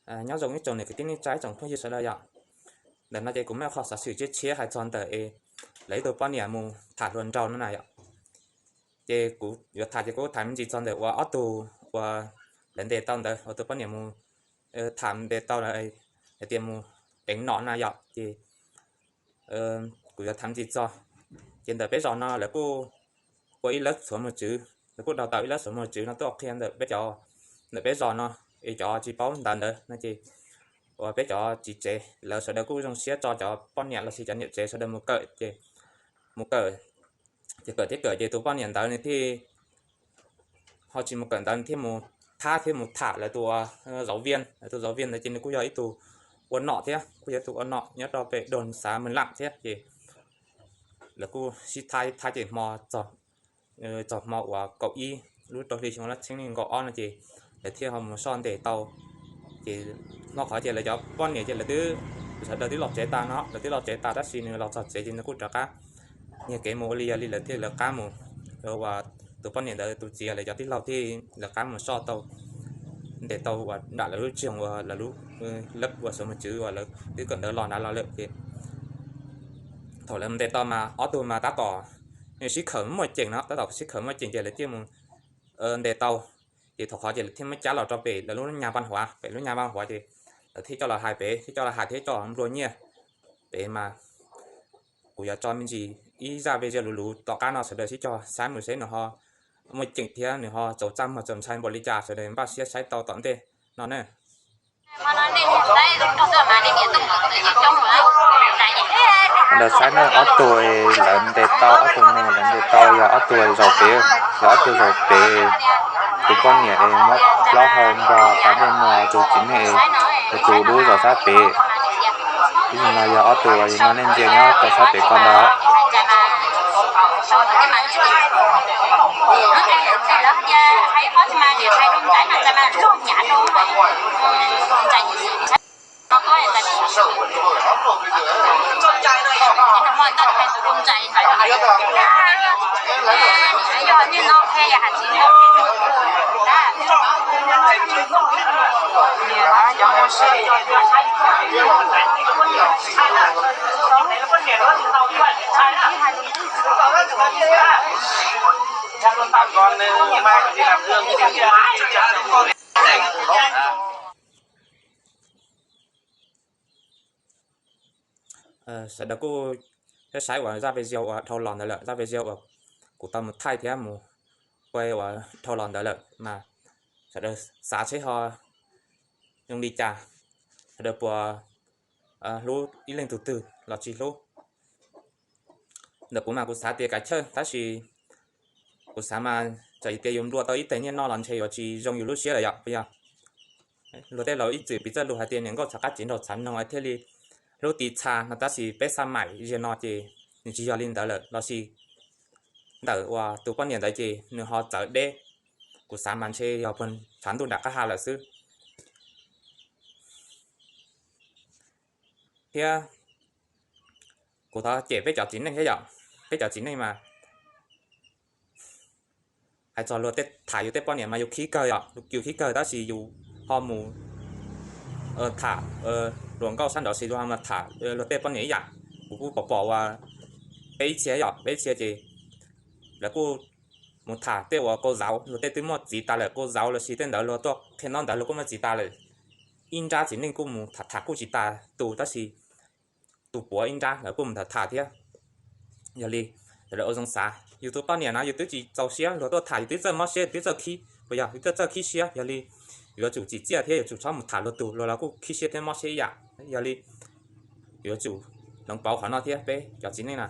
Nyob zoo ib tsoom niam kwv tij neej tsa, ib tsoom phooj ywg sawv daws yom. Ntawm no ces kuv muaj qhov xov xwm tshiab tshiab hais txog ntawm es lawv ib tug poj niam mus tham hluas nraug no na yom. Ces kuv yuav tham ces kuv tham me ntsis txog ntawm uas ob tug uas lawv ntes tau ntawd, uas tus poj niam mus tham ntes tau hais tias mus deev nom na yom. Ces kuv yuav tham me ntsis txog, ces ntawm peb zos no lawv kuj ua ib lab xuav mos tswv, lawv kuj daug tau ib lab xuav mos tswv no tuaj qhia ntawm peb cov, ntawm peb zos no es cov tsis paub ntawv ntawd no ces uas peb cov txiv tsev lawv sawv daws kuj zoo siab tso cov poj niam los sis cov niam tsev sawv daws mus kawm ces mus kawm, ces kawm thiab kawm ces tus poj niam ntawd nws thiaj ho tsis mus kawm ntawv, nws thiaj mus thab thiab mus tham lawv tus giáo viên, lawv tus giáo viên ntawd ces nws kuj yog ib tug ua nom thiab, kuj yog ib tug ua nom nyob rau pem Đồn xã Mường Lạn thiab. Ces lawv kuj sib thab thab ces hmo txog hmo uas kaum ib lub rau hli xyoo ob txhiab nees nkaum ob no ces lawv thiaj ho mus soj ntes tau. Ces hnub qhov ces lawv cov poj niam ces lawv twb, sawv daws twb los tsev tas no, lawv twb los tsev tas tab sis nws los txog tsev ces nws kuj rov qab nyiag kev mus ua li, yog li lawv thiaj lawv qab mus, uas tus poj niam ntawd tus txiv lawv cov tij laug thiaj lawv qab mus soj tau, ntes tau uas nram lawv lub tsev uas lawv lub lab uas xuav mos tswv uas lawv twb kawm ntawv los nrad los lawm ces thaum lawv ntes tau mas ob tug mas tab tom sib khawm muaj ceem no, tab tom sib khawm muaj ceem ces lawv thiaj mus ntes tau. Ces thaum qhov ces lawv thiaj muab cab los rau pem lawv lub nyab Vaj Huav, pem lub nyab Vaj Huav ces lawv thiaj coj los hais pem, thiaj coj los hais thiab coj nplua nyiaj pem mas kuv yuav tso me ntsis ib zaj video luv luv tom qab no sawv daws sib cog saib mus seb nws ho muaj ceem thiab nws ho txaus txaj muag txaus ntshai npaum li cas sawv daws npaj siab saib tau tom ntej no na. Ntawd saib na, ob tug lawv ntes tau, ob tug no lawv ntes tau yog ob tug zaum pem, yog ob tug zaum pem tus poj niam es muab plaub hau npog qhov ntej no tus txiv neej es tus dub zaum sab pem. Ib zaug no yog ob tug uas no nej ntsia nyob rau sab pem ko ntawd. Sawv daws kuj saib saib uas zaj video uas dhau los ntawd lawm, zaj video uas kuv tau mus thaij thiab mus ua uas dhau los ntawd lawm mas sawv daws xav seb ho zoo li cas, sawv daws puas hlub ib leej tug twg los tsis hlub. Ntawm kuv mas kuv xav tias kav chawj, tab sis kuv xav mas txawm tias yus nplua tau ib teg nyiaj noj los ntshe yuav tsis zoo yus lub siab lawm yom, puas yog? Luag tej laus ib txwm piv txoj lus hais tias niam nkauj txhav qab tsev nraug txhav noog thiaj li hlub tiv txha no, tab sis peb xaj maim ziag no ces nws tsis yog li ntawd lawm, los sis ntawm uas tus poj niam ntawd ces nws ho txawv deb, kuv xav mas ntshe yog puag tshav ntuj nram qab ha lawm xwb. Thiab kuv thov cem peb cov txiv neej thiab yom, peb cov txiv neej mas hais txog luag tej tham yus tej poj niam mas yus khib kawg yom, yus khib kawg tab sis yus ho mus tham luag nkauj sab nraud xis luag ho mus tham luag tej poj niam ib yam. Kuv kuj pom pom uas peb ib txhia yom, peb ib txhia ces lawv kuj mus tham tej uas cô giáo, luag tej twb muaj txiv tas lawm, cô giáo los sis tej ntawd luag tuaj qhia ntaub ntawv luag kuj muaj txiv tas lawm. Ib nrab txiv neej kuj mus tham tham kuj tsis tas tus, tab sis tus puav ib nrab lawv kuj mus tham tham thiab. Yog li, sawv daws ua zoo xav, yus tus poj niam no yus twb tsis txaus siab, luag tuaj tham yus twb txawj mob siab, yus twb txawj khib, puas yog? Yus twb txawj khib siab, yog li yuav tsum tsim txiaj thiab yuav tsum txhob mus tham luag tus, luag los kuj khib siab thiab mob siab ib yam. Yog li yuav tsum hloov pauv qhov no thiab peb cov txiv neej na.